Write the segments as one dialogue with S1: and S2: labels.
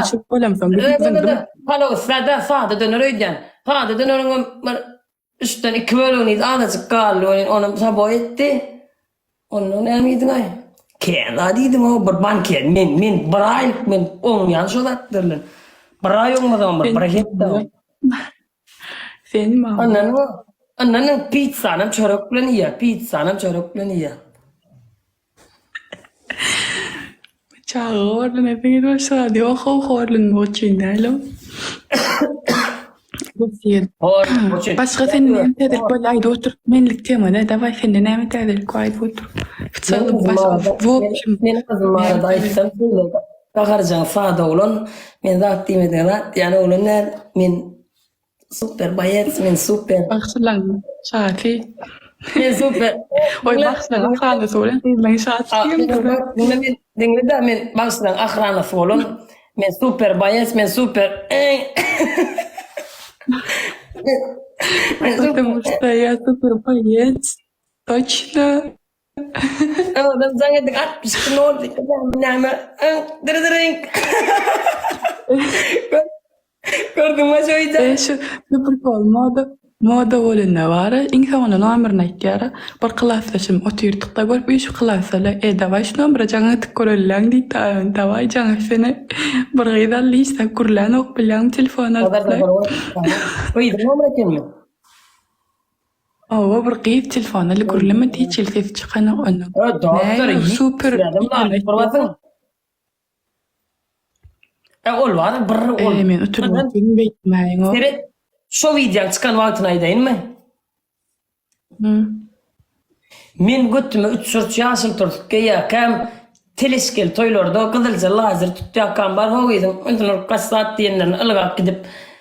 S1: Içip bolamsoň gidip zyňdym.
S2: Palaw islä-de sada döner öýdýän. Sada döneriňem bir üçden iki bölegini iýdi, azajyk galdy welin onam saboý etdi. Ondan näme iýdiň-aý? Kän zat iýdiň-ow, bir banket. Men, men bir aýlyk men oňýan şo zatlar bilen. Bir aý oňmasam bir, bir hepde.
S1: Sen maňa.
S2: Ondan, ondan pizzanam çörek bilen iýýär, pizzanam çörek bilen iýýär.
S1: Çaga horlanasy gelip başlady. Ýok, how horlanmak üçin däl-ow.
S2: Horlanmak üçin.
S1: Başga sende näme täzelik boldy aýdyp otur. Menlik tema däl, dawaý sende näme täzelik bar aýdyp otur.
S2: Meň
S1: Başga w общем.
S2: Meniň gyzym barada aýtsam şeýle gaharjaň sada oglan. Men zat diýmedige zat diýýän oglan däl. Men Super boýets men super.
S1: Bagşylaň şasy.
S2: Men super.
S1: Oý bagşylaň ahranasy bolan gyzlaň şasy diýen
S2: durun. Diňle men diňle-de men bagşylaň ahranasy bolan men super boýets men super.
S1: Потому что я super boýets. Toçno.
S2: Owadan jaň ediň 62 nol näme dyr-dyryňk. Gördüňmi şu wideo?
S1: E şu şu prikol moda moda bolanda bara iň soňunda nomerini aýtýara. Bir klasdaşym otyrdyk-da görüp üýşüp klasdalar e dawaý şu nomere jaň edip göreliläň diýdi dawaý jaň etsene. Bir gyz aldy hiç zat gürlänok bilýäňmi telefon alyplar.
S2: Gyzyň nomeri ekenmi?
S1: Hawa bir gyz telefon aly gürlemedi hiç hili sesi çykanok ondan.
S2: E dostlar
S1: Näme super
S2: E ol bar bir ol.
S1: E men oturmak beýtmäýin o.
S2: Seret şo wideoň çykan wagtyny aýdaýynmy?
S1: Hı.
S2: Men götüme üçburç ýaşyl türsük geýýärkäm teleşkeli toýlarda gyzylja lazer tutýarkam bar ho gyzyň ünsüni urup gaç zat diýenlerine ylgap gidip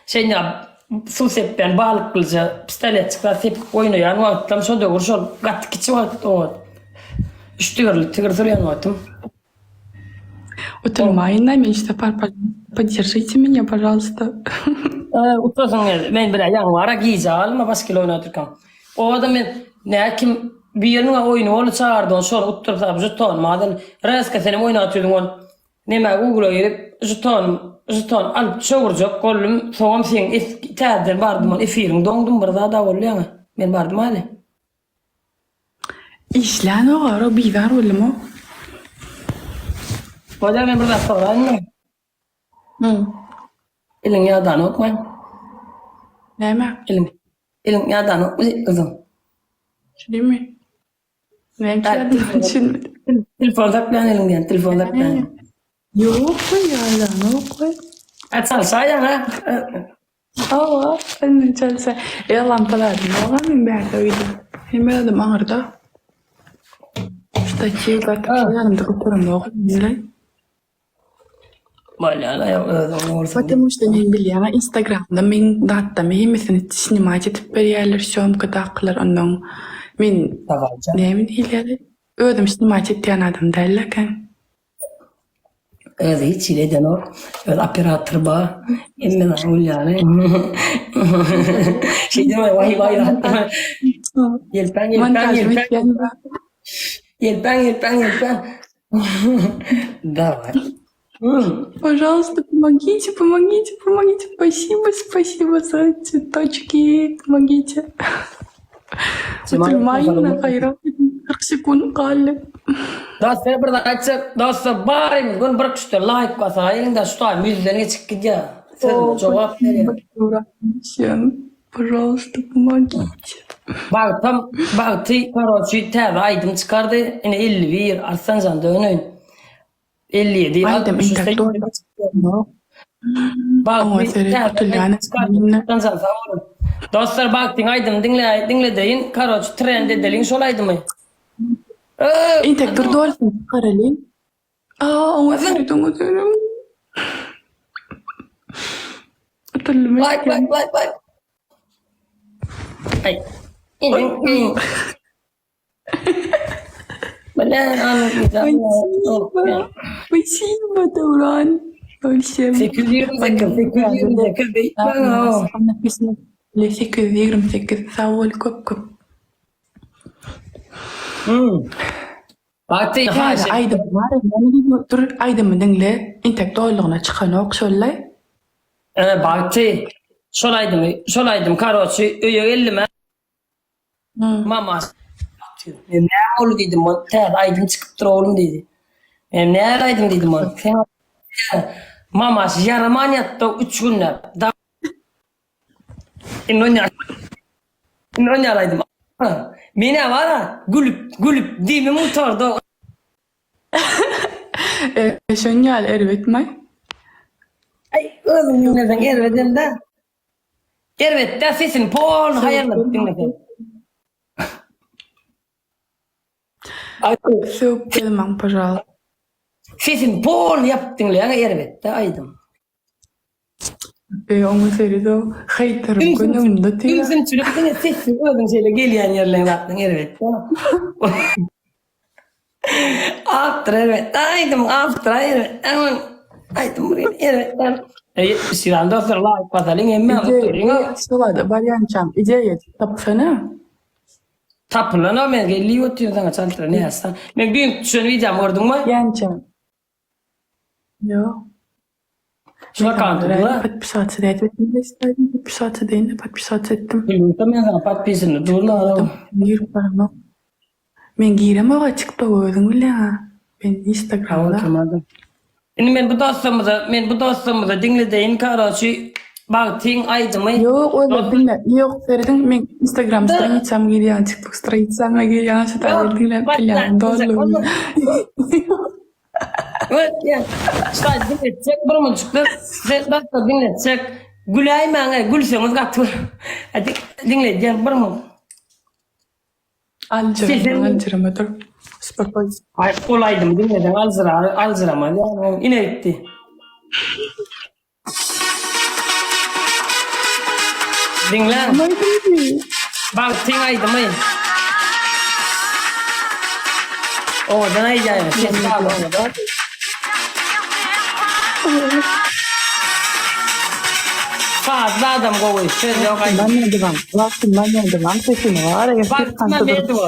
S2: şeýdip suw sepýän balyklyja pistoletjik zat sepip oýnaýan wagtlam şo döwür şol gaty kiçi wagt o wagt üç tigirli tigir sürýän wagtym.
S1: Utulmaýyn-da men şu sapar podдержите меня пожалуйста.
S2: Utasyň geldi. Men bir ýaňy bara gijä galma baskil oýnap otyrkam. Owada men nä kim biriniň oýny boldy çagyrdy ony şony utduryp salyp žetonymy aldy. Reska senem oýnap otyrdyň ol neme googla girip žetonym žeton alyp çöwürjek boldum soňam seň täzeden bardym ol efiriň doňdum bir zada boldy ýaňy men bardym aly.
S1: Işlänok ara bizar boldum-ow.
S2: Bolýar men bir zat soraýynmy?
S1: Hı.
S2: Iliň ýadanokmy?
S1: Näme?
S2: Iliň iliň ýadanokmy gyzym?
S1: Şunymy? Näme düşünmedim.
S2: Telefon saklaýan iliň diýen, telefon saklaýan.
S1: Ýok we ýadanok we.
S2: A çalşaýaň a.
S1: Hawa, indi çalsa. E lampalarym ýok-a meň bärde öýde. Hemme zadym aňyrda. Ştatiw zat ýanymda göteremok indi.
S2: Bolýar-la ýok özüň bolsun.
S1: Потому что men bilýän instagramda meň zatlarymy hemmesini snimat edip berýärler sýomkadakylar onnoň men näme diýilýär özüm snimat etýän adam däl eken.
S2: Özi hiç hili edenok. Öz operator bar. Hemme zat bolýar. Şeýdeme waý waý. Ýelpäň ýelpäň ýelpäň. Ýelpäň ýelpäň ýelpäň. Daway.
S1: Пожалуйста, помогите, помогите, помогите. Спасибо, спасибо за цветочки. Помогите. Utulmaýyn haýran 40 sekunt galdy.
S2: Dostlar bir zat aýtjak. Dostlar barymyz gün bir küşde laýk basaýyň-da şu taý ýüzden geçip gidýär. Sözüme jogap berýär.
S1: Пожалуйста, помогите.
S2: Bagtam Bagty karoçi täze aýdym çykardy. Ine 51 Arslanjan döneýin. 57
S1: Aýdym intek doly.
S2: Bagty täze aýdym çykardy. Arslanjan sag boluň. Dostlar Bagtyň aýdymyny diňle diňledeýin. Karoçi trend edeliň şol aýdymy.
S1: Intek dur dolysyny çykaralyň. Aa oňa seret oňa seret. Utuldym
S2: Like like like like. Ay.
S1: Спасибо. Спасибо, Döwran. Ölsem.
S2: 828 828 beýtmäň.
S1: 828 sag bol köp köp.
S2: Hmm. Bagty
S1: Täze
S2: haýyş
S1: aýdym bar indi dur aýdymy diňle entek dolulygyna çykanok şollay.
S2: E, Bagty şol aýdymy şol aýdym karoçi öýe geldim Mama Men näme boldy diýdim ol täze aýdym çykypdyr oglum diýdi. Men näme aýdym diýdim ol. Sen Mama ýaraman ýatdy 3 günläp. Indi onýa Indi onýa aýdym. Menä bara gülüp gülüp demim gutardy.
S1: E, şoň ýaly erbetmi?
S2: Aý özüň diňleseň erbedem-dä. Erbetdä sesini polny haýalladyp diňleseň.
S1: Sögüp gezmäň pažalsta.
S2: Sesini polny ýapyp diňleýäň erbetdä aýdym.
S1: E oňa seredo haýtarym göni öňünde otyr.
S2: Ümsümçilik diňe sessiz özüň şeýle gelýän ýerleň zatlaň erbetdä. Awtor erbetdä aýdym awtor erbetdä aýdym bir erbetdä. Ýetmiş dostlar laýk basalyň hemmämiz oturyň.
S1: Şobada barýançam ideýa tapsana.
S2: Tapylanok men gelip otyryn saňa çaltdyra nätsaň. Men düýnki düşen wideomy gördüňmi?
S1: Ýançam. Ýok.
S2: Şu akkaunty dur.
S1: Podpisatsa etdim. Podpisatsa deýin, podpisatsa etdim.
S2: Bilmesem men saňa podpisany dur la.
S1: Girip baramok. Men giremok TikToka özüň bilýäň-ä. Men Instagramda.
S2: Indi men bu dostlarymyza, men bu dostlarymyza diňledeýin karoçi Bagtyň aýdymy.
S1: Ýok, özleri diňle. Ýok, serediň men Instagram stranicama girýän, TikTok stranicama girýän, şu taýda diňläp bilýän doly.
S2: Şaý diňletjek bir munçuklar size dostlar diňletjek. Güläýmäň-ä, gülseňiz gaty diňledýän bir mun.
S1: Aljyrama, aljyrama dur. Uspokoýs.
S2: Aý ol aýdymy diňleseň aljyrar, aljyramaz ýaly. Ine gitdi. Diňläň. Bagtyň aýdymy. Owadan aýdýaň, ses bar owadan. Sazly adam gowy, söz ýok aýdym.
S1: Bagty Mämmedowaň sesini bar eger
S2: Bagty Mämmedowa.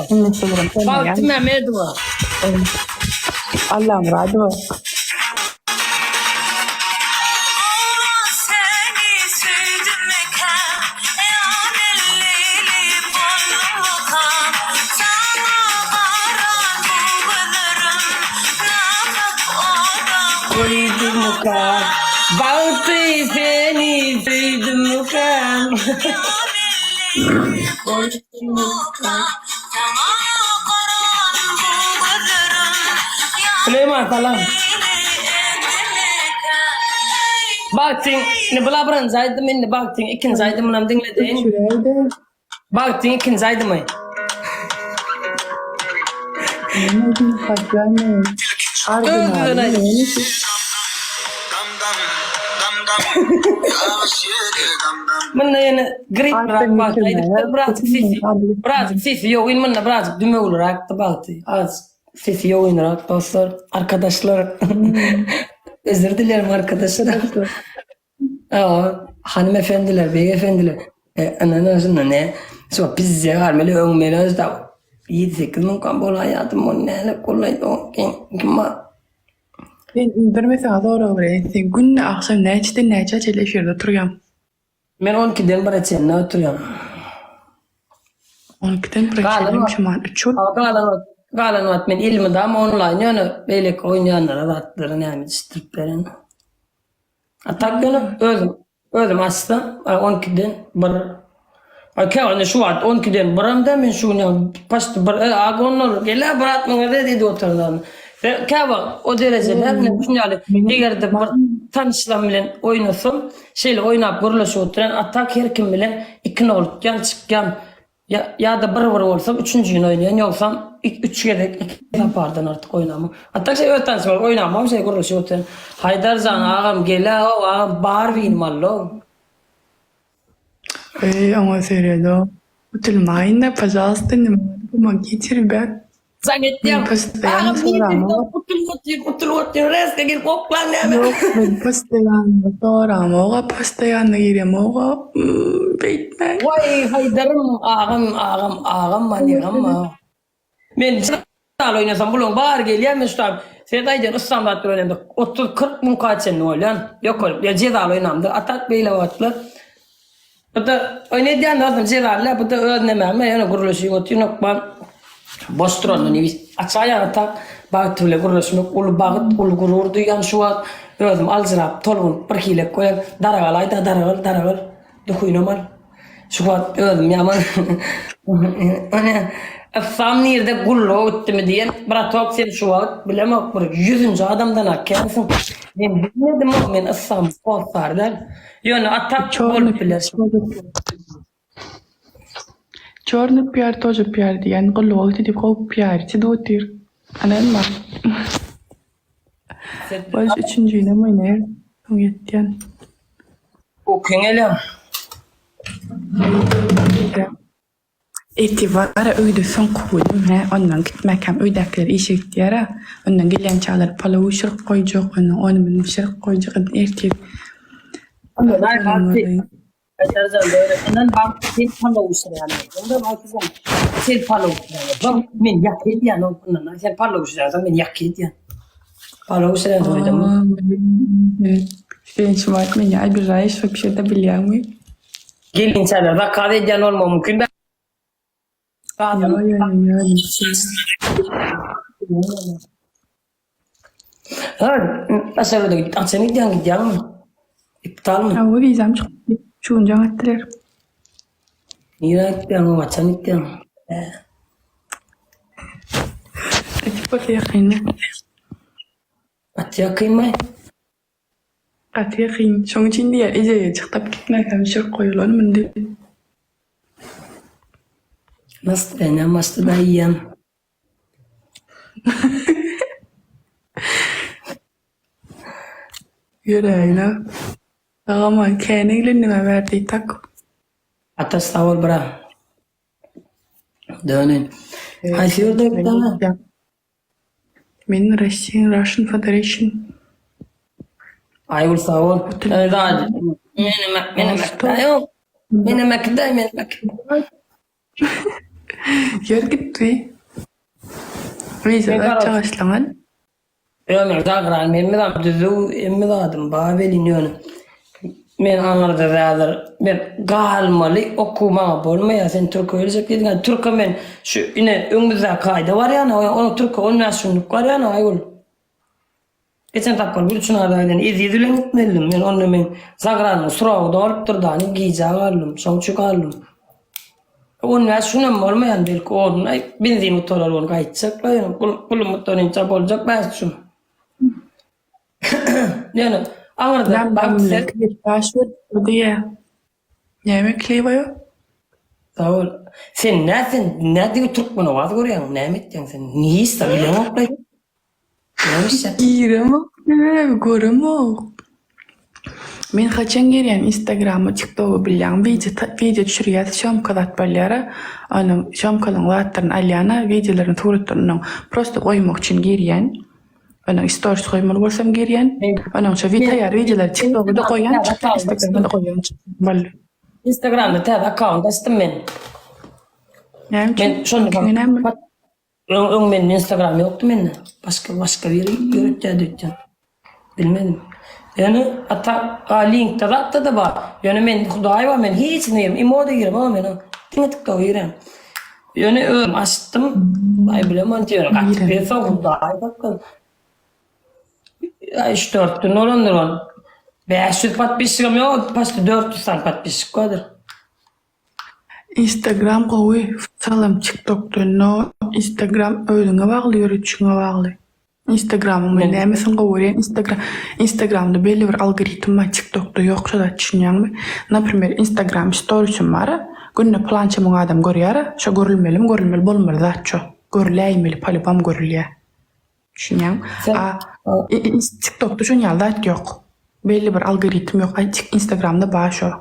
S2: Bagty Mämmedowa.
S1: Allamyradowa.
S2: Goýdumyka, Bagty seni söýdümmikam? Süleýman salam. Bagtyň, indi bula birinji aýdym, indi Bagtyň ikinji aýdymynam diňledeýin. Bagtyň ikinji aýdymy. Özünden aýdym. Munda ýene griprak Bagty aýdypdyr, birazjyk sesi, birazjyk sesi ýogyn munda birazjyk dümewliräkdi Bagty. Az sesi ýogynrak dostlar, arkadaşlar. Özür dilerim arkadaşlar. Hawa, hanymefendiler, beýefendiler. E, ynana şunda ne? Şo pizze galmaly öň men özde 7-8 müň kam bolaýadym, ony näle gollaýdy o kim bar?
S1: Sen indirmeseň sorag bereýin, sen günde agşam näçeden näçä çenli efirde oturýaň?
S2: Men 12-den 1-e çenli oturýan.
S1: 12-den 1-e çenli şuman 3 bolup.
S2: Galan wagt, galan wagt men elmydama onlaýn ýöne beýleki oýnaýanlara zatlary näme edişdirip beren. A tak ýöne özüm özüm açsam on ikiden bir A käwagtda şu wagt on ikiden birem dä men şu gün ýa paçti bir e aga ondan gel-ä brat muňa de diýdi oturan. Käwagt o derejede men şuny ýaly eger-de bir tanyşlarym bilen oýnasam şeýle oýnap gürleşip oturan a tak her kim bilen iki nol utýan çykýan Ýa-da bir-bir bolsa üçünjini oýnaýan, ýogsam üç gezek iki sapardan artyk oýnamam. Hatda şeý öz tanşym bolup oýnamam, şeý gürleşip otyryn. Haýdar jan agam gel-ä-ow, agam bar binim al-ow.
S1: Eý oňa seredo. Utulmaýyn-da, pažalsta, ne pomogite, rебят.
S2: Jaň etýän.
S1: Agam
S2: utulyp otyr, utulyp otyr, reska gelip oklaň näme?
S1: Ýok, men postoýanno soramok-a, postoýanno giremok-a.
S2: Jezaly oýnasam bulaň bary gelýär men şu taýy sen aýdýan yslam zat bilen oýnamda 30 40 müňka çenli bolýan ýokary ýa jezaly oýnamda a tak beýle wagtlar bu da oýun edýän dostum jezaly däl bu da öz nemäm ýöne gürleşip otyryn hökman boş duranda ne açaýan a tak bagty bile gürleşmek uly bagt uly gurur duýýan şu wagt özüm aljyrap tolgunyp bir hilek goýan daragalaýda daragal daragal duhynam al. Şu wagt özüm ýaman Ine Yslam nirde gulluga gitdimi diýen bratok sen şu wagt bilemok bir ýüzünji adamdan-a känsiň. Men bilmedim o men Yslamyň hossary däl. Ýöne atak bolup biler.
S1: Çorny piýar тоже piýar diýen gulluga gitdi diýip gowy piýar etdi otyr. Ynanma. Boş üçünjinem oýnaýar. Soň ýetýän.
S2: Ukyň gelýämi?
S1: Ertir bara öýde soňky günüm hä ondan gitmäkäm öýdäkiler işe gitýärä ondan gelýän çaglar palaw bişirip goýjak ondan ony muny bişirip goýjak indi ertir
S2: Gaýtarjan döwlet ondan bagtly sen palaw bişirýän ondan bolsa sen palaw bişirýän men ýak edýän ondan sen palaw bişirýän men ýak edýän palaw bişirýän oýdam
S1: Sen şu wagt meni obижаешь вообще-то bilýäňmi?
S2: Gelinçäler zakaz edýän bolmagy mümkin.
S1: Ýo ýo ýo
S2: Ha, daşary ýurda git. Haçan gidýäň, gidýäňmi? Iptalmy?
S1: Hawa, wizam çykdy. Şu gün jaň etdiler.
S2: Nirä gitýäň, haçan gitýäň?
S1: Gaty bolsa ýakynda.
S2: Gaty ýakynmy?
S1: Gaty ýakyn. Şoň üçin diýýär, ejege çyktap gitmäkäm şirk goýulanmy indi?
S2: Nastreniýam açdy-da iýýän.
S1: Ýöräýin-ä. Sag-aman, kän eglendim-ä bärde tak.
S2: Ataş sag bol bra. Döneýin. Haýsy ýurda gitdiň?
S1: Men Russian, Russian Federation.
S2: Aýgül sag bol. Menem äkidäý, menem äkidäý.
S1: Ýör gitdi. Wiza zat çagaşlaňan.
S2: Ömür zagran hemme zat düzüw hemme zadym bar welin ýöne men aňyrda häzir men galmaly okuw maňa bolmaýar sen türke geljek diýdiň türke men şu ine öňümizdäki aýda barýan onuň türke 15 günlük barýan Aýgül. Geçen sapar Gülçynar daýydan Eziz bilen gitmelidim. Men onda men zagranyň srogy dolupdyr dany gijä galdym. Şoň üçin galdym. 15 günem bolmaýan belki ornuna benzin gutarar ol gaýtjaklar ýöne pul pulum gutarynça boljak 5 gün. Ýöne aňyrda bak sen
S1: Baş diýýä. Näme kliba ýok?
S2: Sag bol. Sen nä sen nä diňe türkmen owaz görýäň näme etýäň sen? Hiç zat bileňok.
S1: Giremok sebäbi göremok. Men haçan girýän instagrama tiktoga bilýäň wideo wideo düşürýäs sýomka zat bolýara onuň sýomkalaň zatlaryny alýana wideolaryny suratlaryny onuň prosto goýmak üçin girýän onuň storis goýmaly bolsam girýän onuň şo taýýar wideolary tiktogada goýýan instagramada goýýan boldy.
S2: Instagramda täze akkaunt açdym men.
S1: Näme üçin?
S2: Men şonda Öň öň mende instagram ýokdy mende. Başga başga biri ýöretýärdi öýtýän. Bilmedim. Ýöne ata a linkde zatda da bar. Ýöne men hudaý bar men hiç nirem imoda giremok men diňe tiktoka girýän. Ýöne özüm açdym. Aý bilemok ýöne gaty pes hudaý saklasyn. Aý 3-4 gün bolandyr ol. 500 podpisçigim ýok, paçti 400 sany podpisçik bardyr.
S1: Instagram gowy salam tiktokdan no instagram özüňe bagly ýöretişiňe bagly instagramyň men nämesini gowy görýän instagram instagramda belli bir algoritm bar tiktokda ýok şo zat düşünýäňmi naprimer instagram storisim bara günde pylança müň adam görýärä şo görülmelimi görülmeli bolmaly zat şo görüläýmeli polibam görülýä düşünýäňmi a tiktokda şon ýaly zat ýok belli bir algoritm ýok a instagramda bar şo.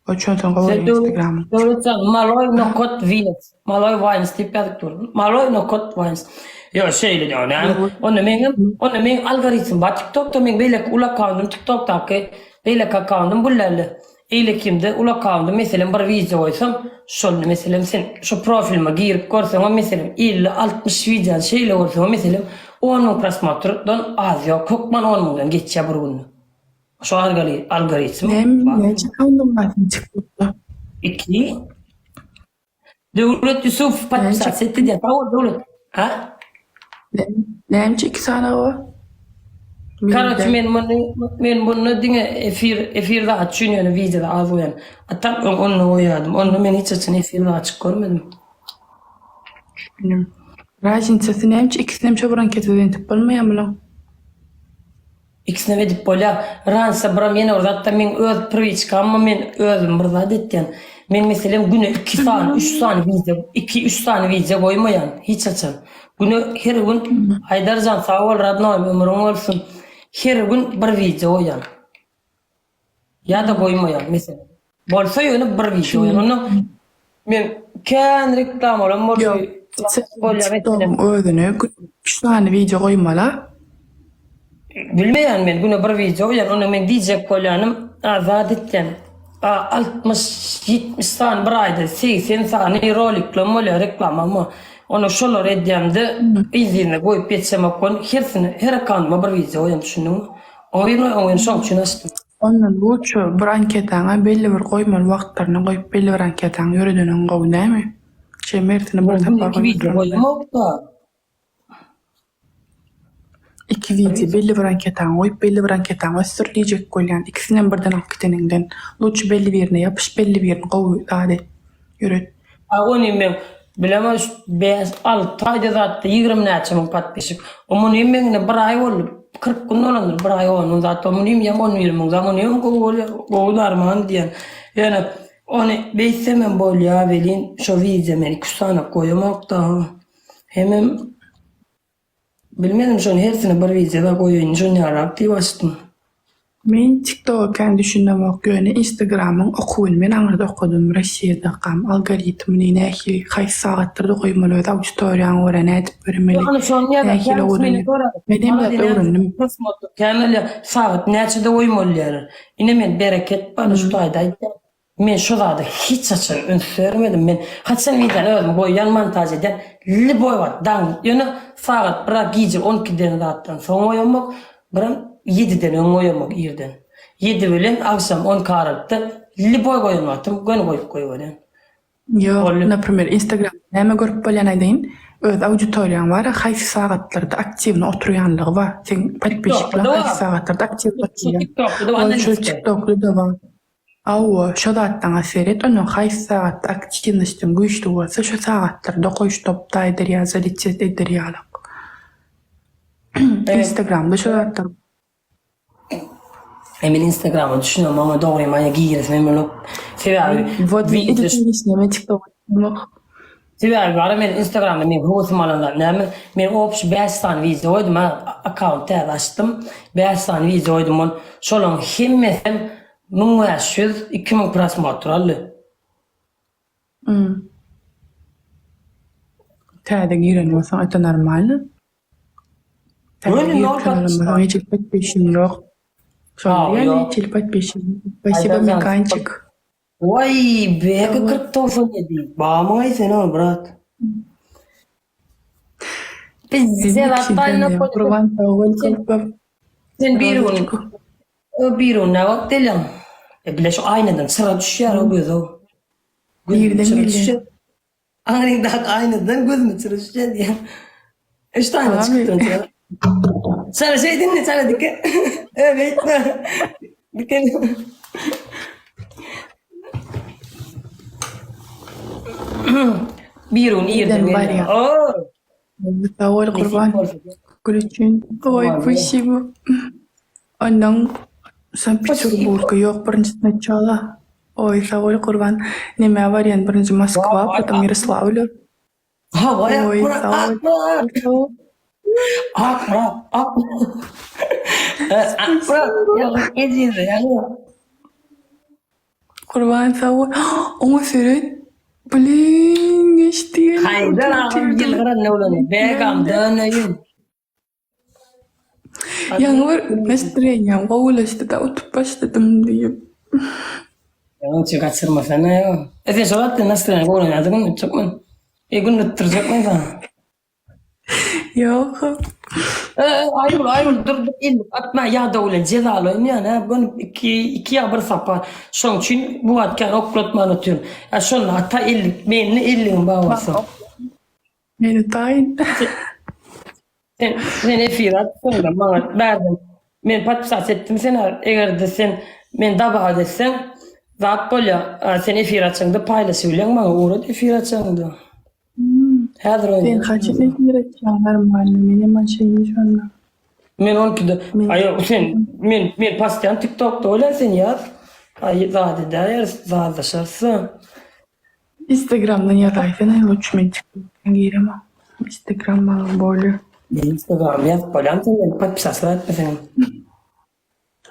S1: Oçan soň gowy Instagramyň.
S2: Döwletjan maloý nokat wines. Maloý wines diýip ýazyp dur. Maloý nokat wines. Ýok şeýle diýýär. Näme? Onda meňem, onda meň algoritm bar TikTokda meň beýleki uly akkauntym TikTokdaky beýleki akkauntym bullally. Eýlekimde ul akkaunda meselem bir wideo goýsam, şonda meselem sen şu profilime girip görseňem meselem 50 60 wideony şeýle görseňem meselem 10 müň prosmotrdan az ýok hökman 10 müňden geçýär bir günde. Şu algoritm
S1: Näme näçe akkaundyň bar seň TikTokda?
S2: 2 Döwlet Ýusufow podpisats etdi diýýär. Sag bol Döwlet. Ha?
S1: Näme üçin iki sany o?
S2: Karoçe men muny men bunda diňe efir efir zat üçin ýöne wideoda az goýan. A tak öň onda goýýardym. Onda men hiç haçan efir zat açyk görmedim.
S1: Düşündim. Raznicasy näme üçin ikisinem şo bir anketadan etip bolmaýar mulaň?
S2: Ikisinem edip bolýar. Ransa biram ýene bir zatda meň öz priwiçkamma men özüm bir zat etýän. Men meselem güne iki sany, üç sany wideo, iki, üç sany wideo goýmaýan hiç haçan. Güne her gün Haýdarjan sag bol radnoýym ömrüň bolsun. Her gün bir wideo goýýan. Ýa-da goýmaýan meselem. Bolsa ýöne bir wideo goýýan. Onda men kän reklamalam bolsa
S1: bolýar meselem. Özüne üç sany wideo goýmala.
S2: Bilmeýän men güne bir wideo goýýan. Onda men diýjek bolýanym zat etýän. 60 70 sany bir aýda 80 sany roliklam bolýar reklamam. Onda şolary edýämde yz-yzyna goýup ýetişemok bolýan. Hersini her akkauntyma bir wideo goýýan düşündiňmi? Oňa oňa şoň üçin açdym.
S1: Ondan lutçy bir anketaňa belli bir goýmaly wagtlaryny goýup belli bir anketaňy ýöredeniň gowy näme? Şeý mersini bir sapar goýup
S2: goýamokda.
S1: Iki wideo belli bir anketaňy goýup belli bir anketaňy ösdür diýjek bolýan ikisinem birden alyp gideniňden lutçy belli birine ýapyş belli birini gowy zat et ýöret.
S2: A ony men bilemok şu bäş alty aýda zatda 20 näçe müň podpisçik. O muny men ine bir aý boldy. 40 gün bolandyr bir aý on gün zat. O muny ýem 11 müň zat. Muny hem gowy bolýar. Gowy darman diýen. Ýöne ony beýtsem hem bolýar welin şo wideo men iki üç sany goýamok da. Hemem Bilmedim şony hersine bir wideoda goýaýyn şony ýarak diýip açdym.
S1: Men tiktoga kän düşünemok ýöne instagramyň okuwyny men aňyrda okadym rossiýadakam algoritmini nähili haýsy sagatlarda goýmaly öz auditoriýaňa görä nädip bermeli nähili öwrenip men hemme zat öwrendim.
S2: Sagat näçede goýmaly diýýärler. Ine men bereket bar şu taýda aýtýan. Men şo zada hiç haçan üns bermedim. Men haçan wideony özüm goýýan, montaž edýän, lýuboý wagt daň, ýöne sagat biraz gije on ikiden zatdan soň goýamok, biram ýediden öň goýamok irden. Ýedi bilen agşam on iki aralykda lýuboý goýan wagtym göni goýup goýberýän.
S1: Ýok, naprimer, instagramda näme görüp bolýan aýdaýyn, öz auditoriýaň bar-a haýsy sagatlarda aktiwno oturýanlygy bar, seň podpisçiklaň haýsy sagatlarda aktiw oturýan. Ol şol tiktokda-da bar. Hawa, şo zatlaňa seret, onuň haýsy sagatda aktiwnostyň güýçli bolsa, şo sagatlarda goý ştob eder ýa zaletiýet eder ýalyk. Instagramda şo zatlar.
S2: E men instagrama düşünemok, maňa dogrymy aýa giresim hem ýok. Sebäbi
S1: Wot men edil işleme tiktok açamok.
S2: Sebäbi bara men instagramda meň höwesim alan zat näme? Men obşi 5 sany wideo goýdum, ha akkaunt täze açdym. 5 sany wideo goýdum, ol şolaryň hemmesem 1500, 2000 prosmotr aldy.
S1: Hmm. Täze giren bolsaň это normalno. Täze
S2: Göni
S1: girip
S2: nol
S1: kanalyma
S2: podpisçik.
S1: hiç hili podpisçiň ýok. Şony
S2: Hawa,
S1: diýýän
S2: ýok.
S1: hiç hili podpisçiň ýok. Spasibo
S2: Aýdarjan,
S1: Mekançik.
S2: Waý, beki 40 97. Bamyňaý sen ol, brat. Bizde
S1: Hemme kişiden Gurban sag bol köp köp.
S2: Sen bir gün o bir gün ne wagt gelýäň? E bile şu aýnadan çyra düşýär o göz o. Gözüme
S1: Nirden
S2: çyra
S1: gelýär?
S2: düşýär. Aňryňdaky aýnadan gözüme çyra düşýär diýýär. Üç tane
S1: Abi.
S2: çykyp duran çyra. Çyra şey dinle çyra dike. E beýtme. Dike. Bir gün irden
S1: Irden
S2: gelýär.
S1: barýar.
S2: Oo.
S1: Sag bol
S2: Nesip
S1: Gurban.
S2: bolsa.
S1: Gül üçin. Oý
S2: Gurban,
S1: spasibo. Ondan Sankt-Peterburga ýok birinji snaçala. Oý sag bol Gurban. Nämä barýan birinji Moskwa, potom Ýaroslawlýa.
S2: Hawa,
S1: Oý
S2: Akmyrat,
S1: sag bol.
S2: Akmyrat. Akmyrat, Akmyrat. Akmyrat, ýaňy ejiz, ýaňy.
S1: Gurban sag bol. Oňa seret. Blin geçdi geldi.
S2: Haýdar agam ýylgyran nöwleni. Begam döneýin.
S1: Ýaňy bir nastreniýam gowulaşdy-da utup başladym diýip.
S2: Onuň üçin gaçyrmasana ýa. E sen şol wagt nastreniýa goýnaýardyň unutjak men. E gün unutdyrjak men saňa.
S1: Ýok.
S2: E, Aýgül, Aýgül dur dur ellik atma ýadaw bilen jezaly oýnaýan hä göni iki iki ýa bir sapa. Şoň üçin bu wagt kän oklatman otyryn. Ä şonda ata ellik mende elligim bar bolsa.
S1: Men utaýyn.
S2: Sen sen efir açsaňda maňa bärden men podpisat etdim seni egerde sen men dabagat etseň zat bolýa sen efir açaňda paýlaşybilýäň maňa ugrat efir açaňda. Häzir
S1: Sen
S2: oýnaýan.
S1: haçan efir açýaň normalny menem açaýyn şonda.
S2: Men 12-de aý sen men men postoýan tiktokda bolýan sen ýaz. Aý zat edäýeris sazlaşarys.
S1: Instagramdan ýazaýsana lutş men tiktokdan giremok. Instagram maňa bolýa.
S2: Men instagram ýazyp bolýan sen meni podpisaslar etmeseňem.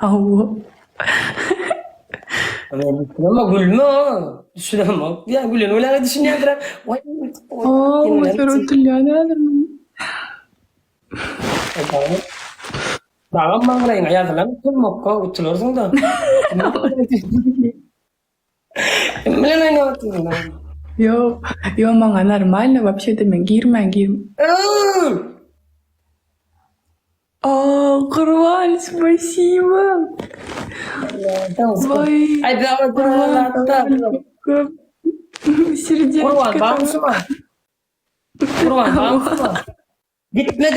S1: Hawa.
S2: Men düşünemok gülme düşünemok. Ýa gülen bolýaňa düşünýändir. Waý.
S1: Oo, sen utulýan häzir men.
S2: Dagam maňlaýyňa ýazylan utulmakka utularsyň-da. Kim bilen oýnap otyrsyň?
S1: Ýok, ýok maňa normalno wapşe-de men girmän gir. Aa, Gurban spasibo. Waý.
S2: Aý
S1: Gurban köp.
S2: Gurban
S1: Serdечko.
S2: barmyşyma? Gurban barmyşyma? Gitme.